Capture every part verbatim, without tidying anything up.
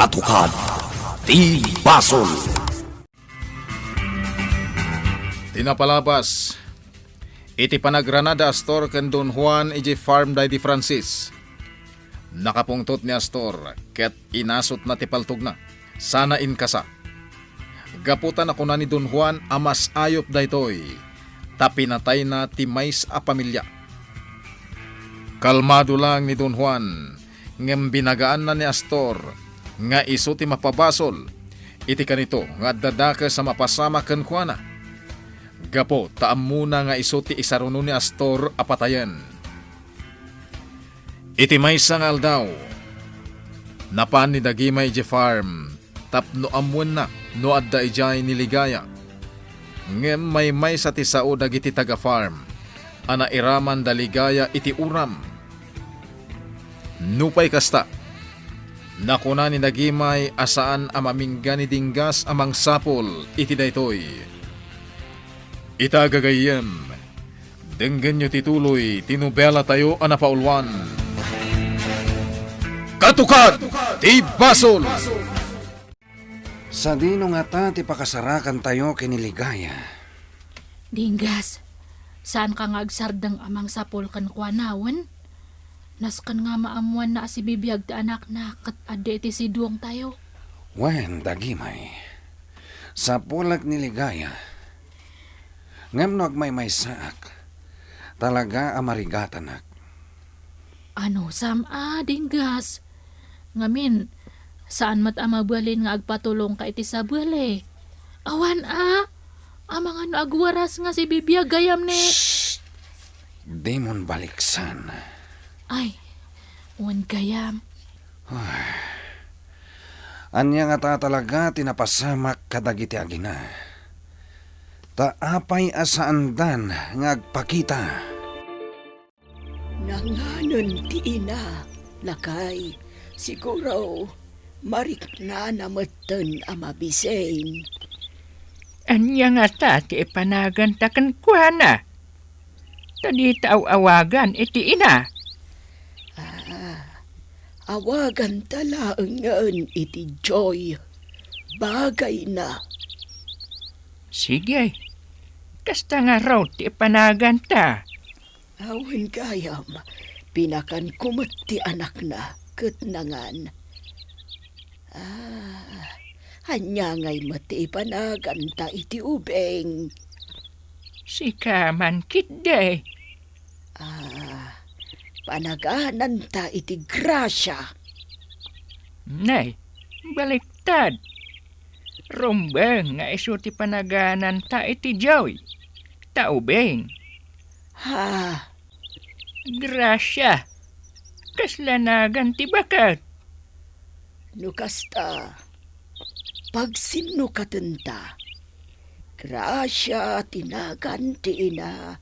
Tukad ti basol. Ti napalabas, iti panagrana da Astor ken Don Juan idiay farm da idi Francis, nakapungtot ni Astor ket inasutna ti paltogna sana inkasa. Gapu ta nakuna ni Don Juan a mas ayup daytoy ta pinatayna ti maysa a pamilia. Kalmado lang ni Don Juan, ngem binagaanna ni Astor nga isu ti mapabasol iti kanito nga adda dakes a mapasamak kenkuana, gapu ta ammona nga isu ti isaruno ni Astor a patayen. Iti maysa nga aldaw, napan ni Dagimay idiay farm tapno ammoenna no adda idiay ni Ligaya. Ngem maymaysa ti sao dagiti taga-farm a nairaman da Ligaya iti uram. Nupay kasta, nakuna ni Dagimay a saan a mamingga ni Dinggas a mangsapul iti daytoy. Ita gagayyem, denggenyo ti tuloy ti nobelatayo a napauluan. Katukad ti basol! Sadino ngata ti pakasarakantayo ken ni Ligaya? Dinggas, saanka nga agsardeng a mangsapul kenkuana, wen? Nasken nga maammoanna a sibibiag ti anakna ket adda iti sidongtayo. Wen, Dagimay. Sapulek ni Ligaya. Ngem no agmaymaysaak, talaga a marigatanak. Anusam a, Dinggas? Ngamin, saan met a mabalin nga agpatulongka iti sabali. Awan a, amangan no agwaras nga sibibiag gayam ni... Shh! Dimon baliksan. Ay, wen gayam. Ania ngata talaga ti napasamak kadagiti agina? Ta apay a saandan nga agpakita? Nanganen ti ina, lakay. Siguro, mariknana metten a mabisin. Ania ngata ti ipanaganta kenkuana? Ta dita aw-awagan iti ina. Ah, awaganta laengen iti Joy. Bagayna. Sige, kasta ngarud ti ipanaganta. Awan gayam, pinakanko met ti anakna ket nangan. Ah, ania ngay met ti ipanaganta iti ubing? Sika man ketdi. Ah, panagananta iti grasia. Nay, baliktad. Rumbeng nga isu ti panagananta iti Joy, ta ubing. Ha? Grasia, kasla nagan ti baket? No kasta, pagsinnukatenta. Grasia ti nagan ti ina,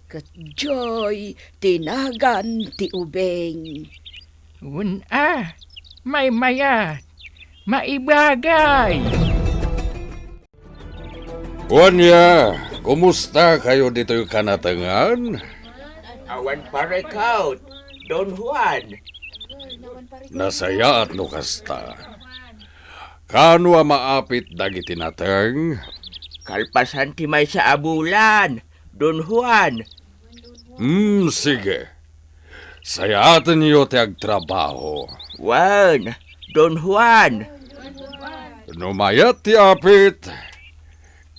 ket Joy ti nagan ti ubing. Wen a, maymayat, maibagay. Ania, kumustakayo ditoy kanatengan? Awan parikut, Don Juan. Nasayaat no kasta. Kaano a maapit dagiti nateng? Kalpasan ti maysa a bulan, Don Juan. Hmm, sige. Sayatenyo ti agtrabaho. Wen, Don Juan. No mayat ti apit,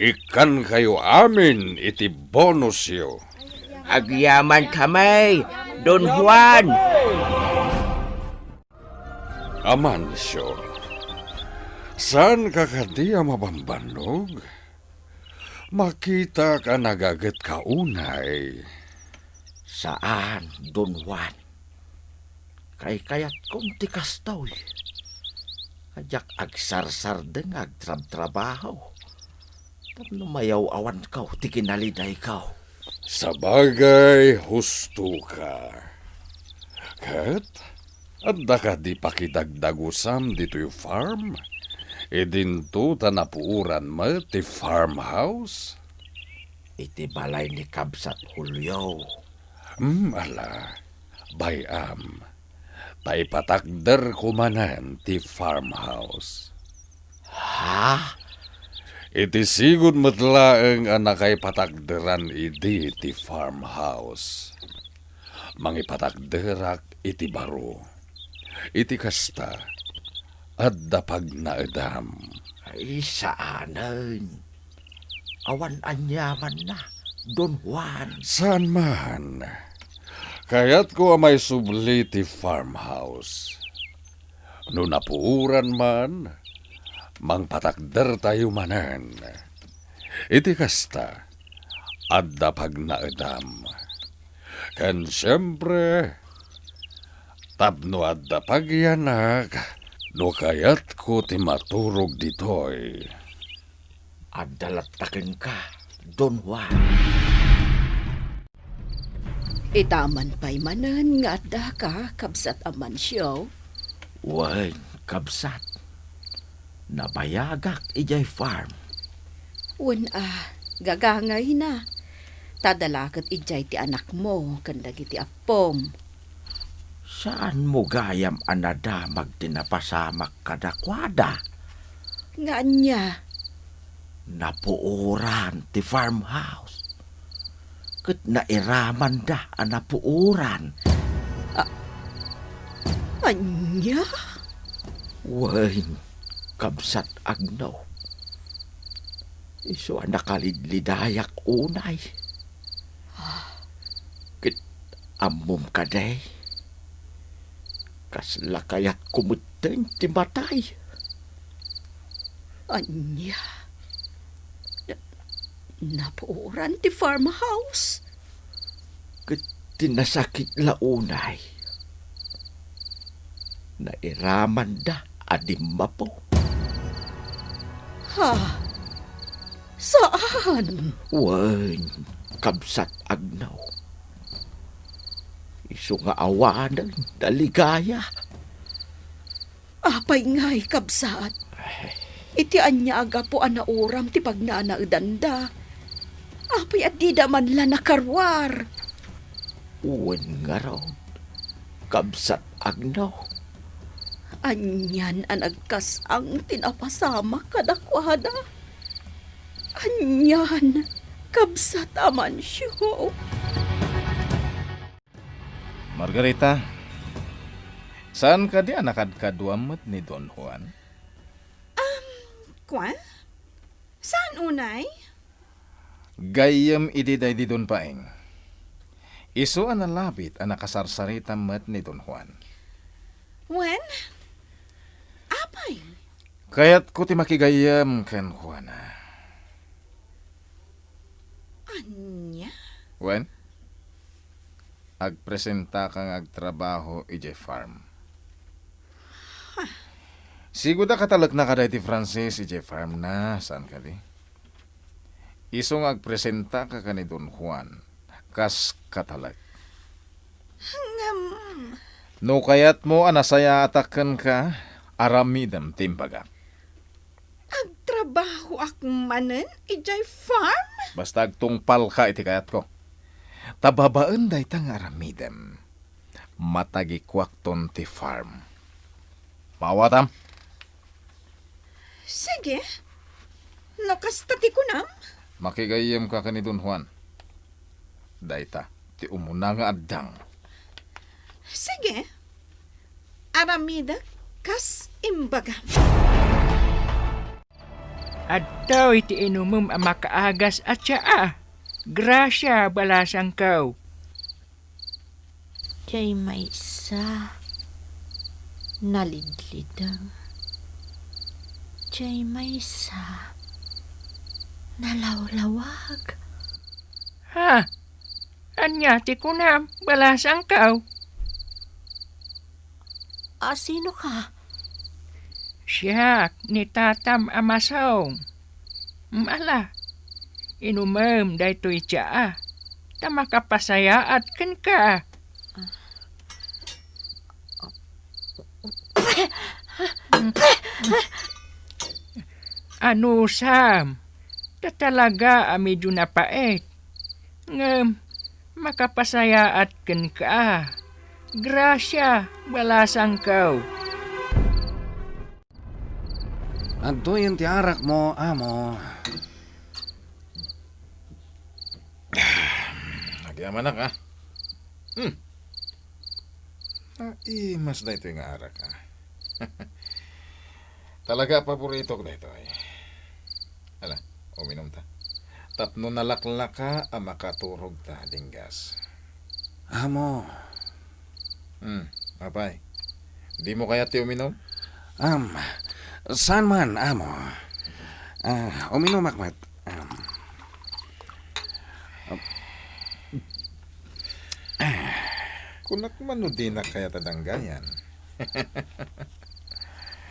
ikkankayo amin iti bonusyo. Agyaman kami, Don Juan. Amancio, saanka kadi a mabambannog? Makitak a nagagetka unay. Saan, Don Juan. Kaykayatko ti kastoy. Diak agsarsardeng nga agtrabtrabaho. Tapno mayaw-awanko ti kinalidayko. Sabagay, hustoka. Ket, adda kadi pakidagdagusam ditoy farm? Idinto ta napuoran met ti farmhouse? Iti balay ni Kabsat Julio. Hmm, ala, bay-am. Ta ipatakderko manen ti farmhouse. Ha? Iti sigud met laeng a nakaipatakderan idi ti farmhouse, mangipatakderak iti baro. Iti kasta, adda pagnaedam. Ay, saanen. Awan aniamanna, Don Juan. Saan man. Kayatko a maisubli ti farmhouse. No napuoran man, mangpatakdertayo manen. Iti kasta, adda pagnaedam. Ken siempre, tapno adda pagyanak, no kayatko ti maturog ditoy. Adda latta kenka, Don Juan. Itaman pay manen nga addaka, kabsat Amancio. Wen, kabsat. Nabayagak idiay farm. Wen a, gagangayna. Ta adda la ket idiay ti anakmo ken dagiti appom. Saanmo gayam a nadamag ti napasamak kadakuada? Nga ania? Napuoran ti farmhouse. Ket nairamanda a napuoran. A-, ania? Wen, kabsat Agno. Isu a nakalidlidayak unay. Ket ammom kadi, kasla kayatko metten ti matay. Ania? Na-, napuoran ti farmhouse? Ket ti nasakit la unay, nairamanda a dimmapo. Ha? Saan? Wen, kabsat Agno. Isu nga awanen naligaya. Apay ngay, kabsat? Iti ania a gapu a nauram ti pagnaanaedanda? Apay a dida man la nakaruar? Wen ngarud, kabsat Agno. Anian a nagkas-ang ti napasamak kadakuada? Anian, kabsat Amancio? Margarita, saan kadi a nakadkaduam met ni Don Juan? Um, kua? Saan unay? Gayyem idi daydi Don Paeng. Isu a nalabit a nakasarsarita met ni Don Juan. Wen? Apay? Kayatko ti makigayyem kenkuana. Ania? Wen, agpresentaka nga agtrabaho idiay farm. Huh. Sigud a katalekna kadayti Francis idiay farmna, saan kadi? Isu nga agpresentaka ken ni Don Juan kas katalek. Ngem, no kayatmo a nasayaatak kenka, aramidem ti imbagak. Agtrabahoak manen idiay farm? Basta agtungpalka iti kayatko. Ta babaen dayta nga aramidem, matagikuakton ti farm. Maawatam? Sige. No kasta ti kunam? Makigayyemka ken ni Don Juan. Dayta ti umuna nga addang. Sige. Aramidek kas imbagam. Adtoy ti inumem a makaagas a tsaa. Grasia, balasangko. Diay maysa, nalidlideng. Diay maysa, nalawlawag. Ha? Ania ti kunam, balasangko? A, sino ka? Siak ni tatam a masong. Ala, inumem daytoy tsaa, ta makapasayaat kenka. Anusam, ta talaga a medyo napait. Ngem, makapasayaat kenka. Gracia, balasangko. Adtoyen ti arakmo, amo. Agyamanak, a. Hmm. Naimas daytoy nga arak, a. Talaga, paboritok daytoy. Ala, uminumta. Tapno nalaklaka a makaturogta, Dinggas. Amo. Hmm, apay. Dimo kayat ti uminum? Am, saan man, amo. A, uminumak met. Am. Kunak man no dinak kayat a danggayan.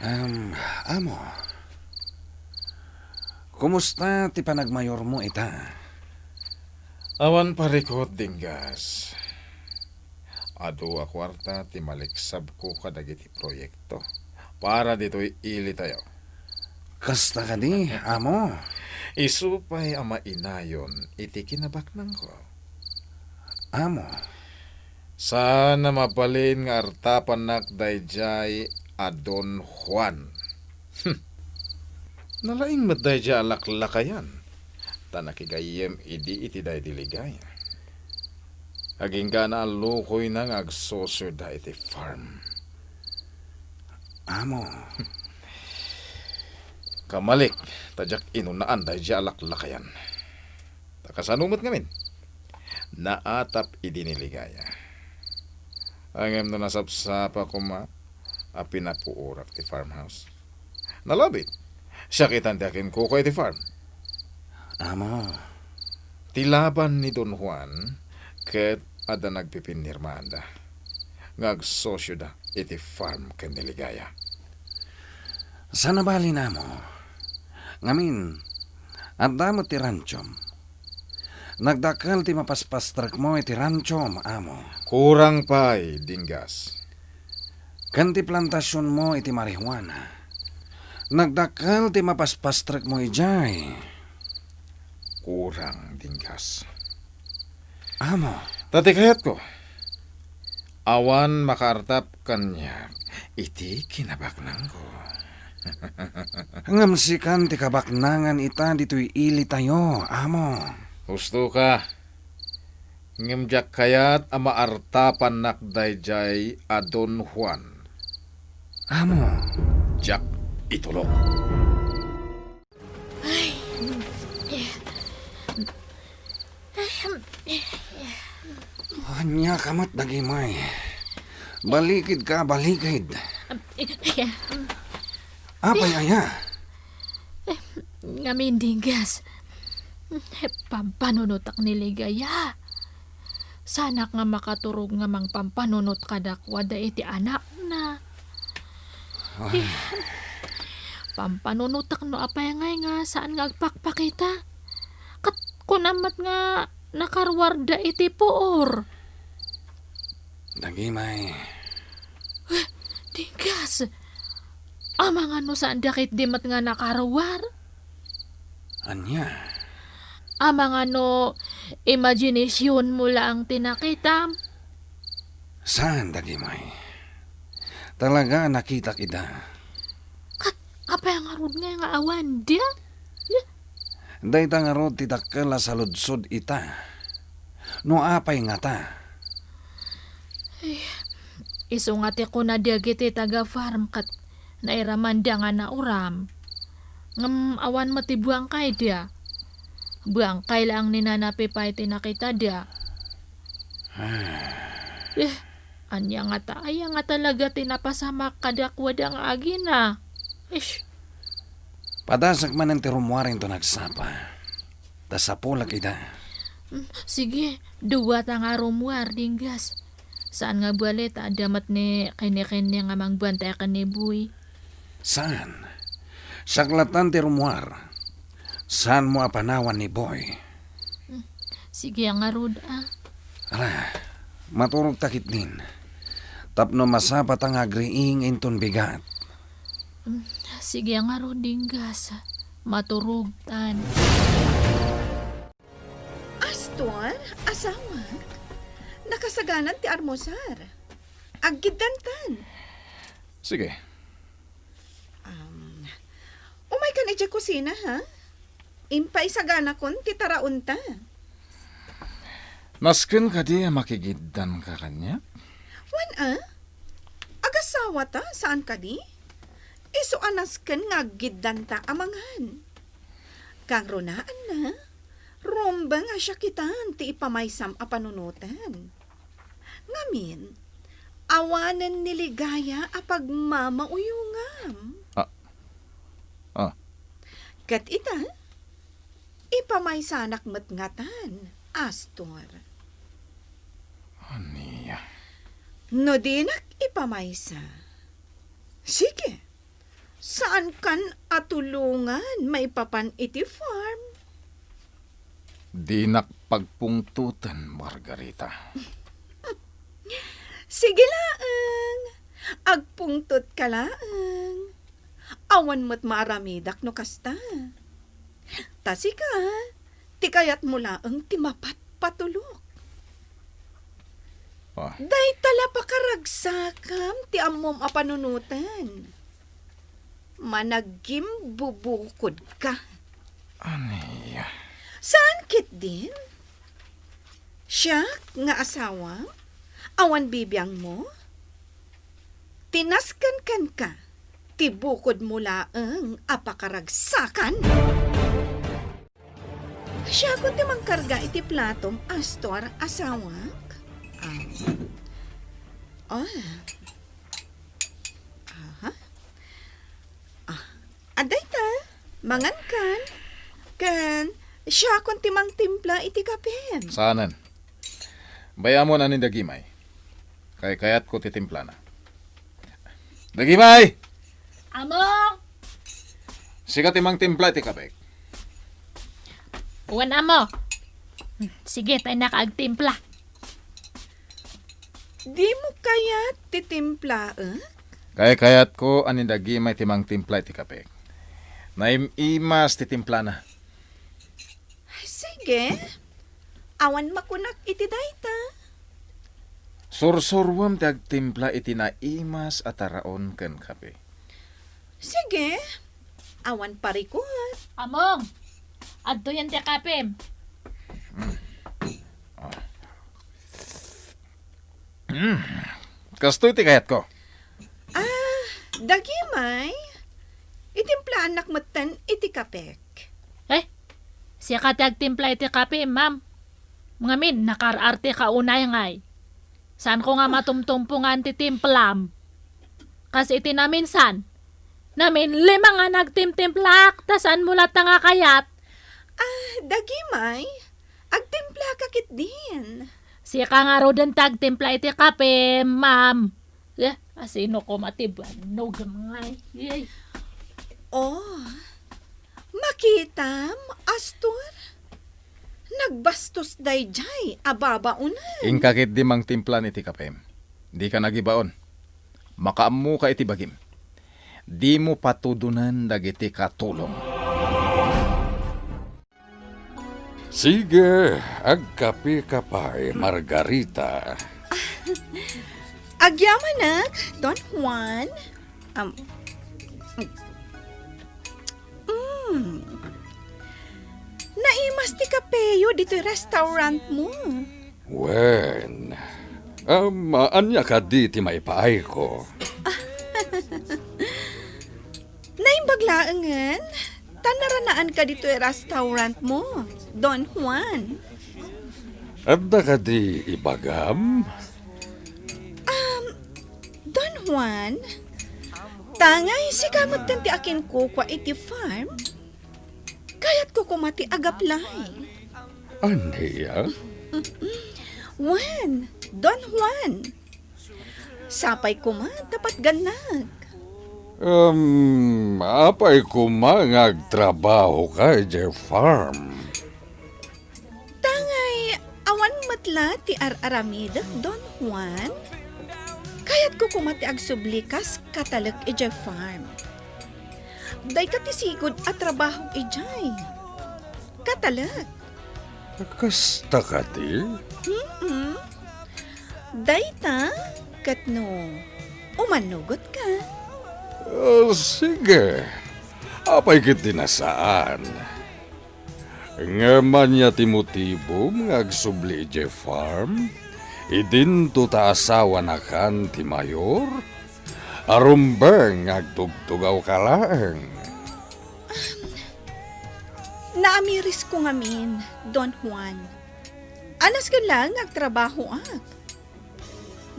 Am, amo. Kumusta ti panagmayormo ita? Awan parikut, Dinggas. Adu a kuarta ti maliksabko kadagiti proyekto para ditoy ilitayo. Kasta kadi, amo? Isu pay a mainayon iti kinabaknangko. Amo? Saan a mabalin nga artapannak daydiay a Don Juan. Hmm. Nalaing met daydiay a laklakayan, ta nakigayyem idi iti daydi Ligaya. Agingga a naallukoyna nga agsosioda iti farm. Amo. Kamalik, ta diak inunaan daydiay a laklakayan. Ta kasano met ngamin? Naatap idi ni Ligaya. Ngem no nasapsapa koma a pinapuorak ti farmhouse. Nalabit. Siak itan ti akinkuko iti farm. Amo. Ti laban ni Don Juan ket adda nagpipinirmaanda nga agsosioda iti farm ken ni Ligaya. Saan a bali, amo. Ngamin, adda met ti ranchom. Nagdakkel ti mapaspastrekmo iti ranchom, amo. Kurang pay, Dinggas. Ken ti plantasionmo iti marijuana. Nagdakkel ti mapaspastrekmo idiay. Kurang, Dinggas. Amo. Ta ti kayatko, awan makaartap kaniak iti kinabaknangko. Ngem sikan ti kabaknangan ita ditoy ilitayo, amo. Husto ka. Ngem diak kayat a maartapannak daydiay a Don Juan. Amo. Diak itulok. Ay. Ania ka met, Dagimay? Balikid ka, balikid. Apay aya? Ngamin, Dinggas. Pampanunotak ni Ligaya. Saanak nga makaturog nga mangpampanunot kadakuada iti anakna. Ay. Eh, pampanunotak no apay ngay nga saan nga agpakpakita. Ket kunam met nga nakaruarda iti puor. Dagimay. Eh, Dinggas. Amangan no saanda ketdi met nga nakaruar? Ania? Amangan no imaginationmo laeng ti nakitam? Saan, Dagimay. Talaga a nakitak ida. Ket apay ngarud ngay nga awanda? Dayta ngarud ti dakkel a saludsod ita. No apay ngata? Ay, isu nga ti kuna dagiti taga-farm ket nairamanda nga nauram. Ngem awan met ti buangkayda. Buangkay laeng ni Nana Pipay ti nakitada. Eh, ania ngata aya nga talaga ti napasamak kadakuada nga agina? Ish. Padasek manen ti rummuar inton agsapa. Ta sapulek ida. Mm, sige, duata nga rummuar, Dinggas. Saan nga bali ta adda met ni Kene-Kene nga mangbantay ken ni Boy? Saan. Siak lattan ti rummuar. Saanmo a panawan ni Boy. Mm, sige ngarud, a. Ala, maturogta ketdin. Tapno masapata nga agriing inton bigat. Mm, sige ngarud, Dinggas. Maturogtan. Aston, asawak, nakasaganan ti armusar. Aggiddantan. Sige. Um, umaykan idiay kusina, ha? Impaisaganakon ti taraonta. Nasken kadi a makigiddanka kaniak? Wen a? Agasawata, saan kadi? Isu a nasken nga aggiddanta a mangan. Kangrunaanna, rumbeng a siak itan ti ipamaysam a panunoten. Ngamin, awanen ni ligaya a pagmamauyongam. Ah. Ah. Ket ita, ipamaysanak met ngatan, Astor. Ania? No dinak ipamaysa, sige, saankan a tulongan maipapan iti farm. Dinak pagpungtoten, Margarita. Sige laeng, agpungtotka laeng. Awan met maaramidak no kasta. Ta sika, ti kayatmo laeng ti mapatpatulok. Ah. Dayta la pakaragsakam ti ammom a panunoten. Managimbubukodka. Ania? Saan ketdin? Siak nga asawam? Awan bibiangmo? Ti nasken kenka, ti bukodmo laeng a pakaragsakan. Siakon ti mangkarga iti platom, Astor, asawak? Ah. Oh. Aha. Ah, adda ita, mangankan. Ken, siakon ti mangtimpla iti kapem. Saanen. Bay-amon a ni Dagimay. Kaykayatko ti timplana. Dagimay! Among! Sika ti mangtimpla iti kapek. Wen, Amo. Sige, ta innaka agtimpla. Dimo kayat ti timplaek? Kaykayatko a ni Dagimay ti mangtimpla iti kapek. Naim-imas ti timplana. Sige. Awan makunak iti dayta. Sursuruem ti agtimpla iti naimas a taraon ken kape. Sige. Awan parikut. Among, adtoyen ti kapem. Mm. Ah. Mm. Kastoy ti kayatko. Ah, Dagimay, itimplaannak metten iti kapek. Eh, sika ti agtimpla iti kape, ma'am. Ngamin, nakaar-arteka unay ngay. Saanko nga matumtumpongan ti timplam. Kas iti naminsan, namin lima nga nagtimtimplak, ta saanmo latta nga kayat. Ah, Dagimay, agtimplaka ketdin. Sika ngaruden ti agtimpla iti kape, ma'am. Eh, asino koma ti bannogem ngay? Yay. Oh, makitam, Astor? Nagbastos daydiay a babaonan. Inka ketdi mangtimplan iti kapem. Dika nagibaon. Makaammoka iti bagim. Dimo patudonen dagiti katulong. Sige, agkapeka pay, Margarita. Agyamanak, Don Juan. Am, mm. Naimas ti kapeyo ditoy restaurantmo. Wen, am, ania kadi ti maipaayko? Naimbag laengen, ta naranaanka ditoy restaurantmo, Don Juan. Adda kadi ibagam? Um, Don Juan, tangay sika metten ti akinkukua iti farm? Kayatko koma ti agaplay. Ania? Wen, Don Juan. Sapay koma ta patgannag. Um, apay koma nga agtrabahoka idiay farm? Tangay, awan met la ti ar-aramidek, Don Juan? Kayatko koma ti agsubli kas katalek idiay farm. Dayta ti sigud a trabaho idiay. Katalek. Kasta kadi? Mm-mm. Dayta, Ket no, umannugotka? Ah, sige. Apay ket di nasaan. Ngem ania ti motibom nga agsubli idiay farm? Idinto ta asawanakan ti mayor? A rumbeng nga agtugtugawka laeng. Naamirisko ngamin, Don Juan. Anas ken laeng nga agtrabahoak.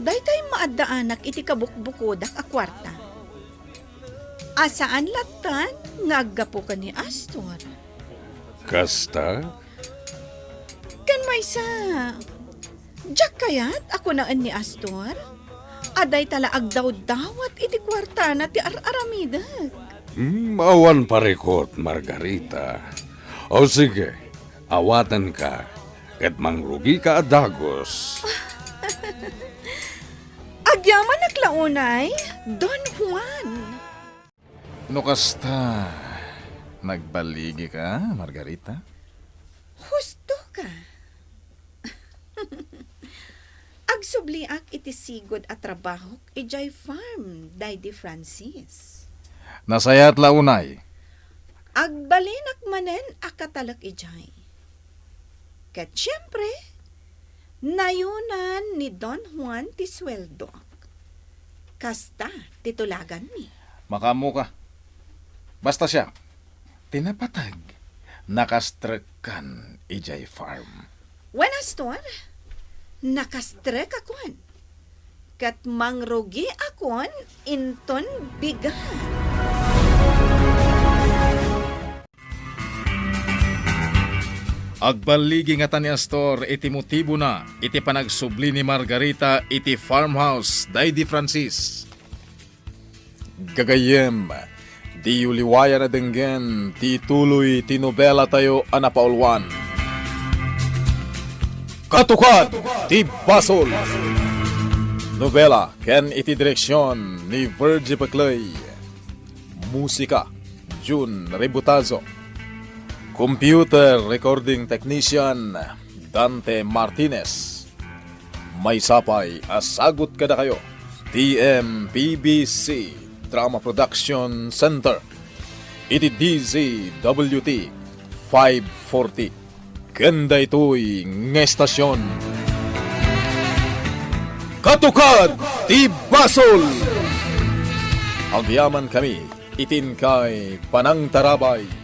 Daytay maaddaanak iti kabukbukodak a kuarta. A saan lattan nga aggapu ken ni Astor. Kasta? Ken maysa, diak kayat a kunaen ni Astor a dayta la agdawdawat iti kuartana ti ar-aramidek. Hmm, awan parikut, Margarita. O sige, awatenka, ket mangrugika a dagus. Agyamanak la unay, Don Juan. No kasta, nagbaligi ka, Margarita? Husto ka. Agsubliak iti sigud a trabahok idiay farm, Daydi Francis. Nasayat la unay. Agbalinak manen a katalek idiay. Ket siempre, nayunan ni Don Juan ti sueldok. Kasta ti tulaganmi. Makaammoka. Basta siak, ti napateg, nakastrekkan idiay farm. Wen, Astor, nakastrekakon. Ket mangrugiakon inton bigat. Agballigi ngata ni Astor iti motibona iti panagsubli ni Margarita iti farmhouse daydi Francis. Gagayyem, diyo liwayan a denggen ti ituloy ti nobelatayo a napauluan. Katukad ti Basol! Nobela ken iti direksion ni Virgie Peclay. Musika, Jun Rebutazo. Computer recording technician, Dante Martinez. Maysa pay a sagut kadakayo ti M P B C Drama Production Center iti D Z W T five forty. Ken daytoy nga estasion, Katukad ti Basol! Agyamankami iti inkay panangtarabay.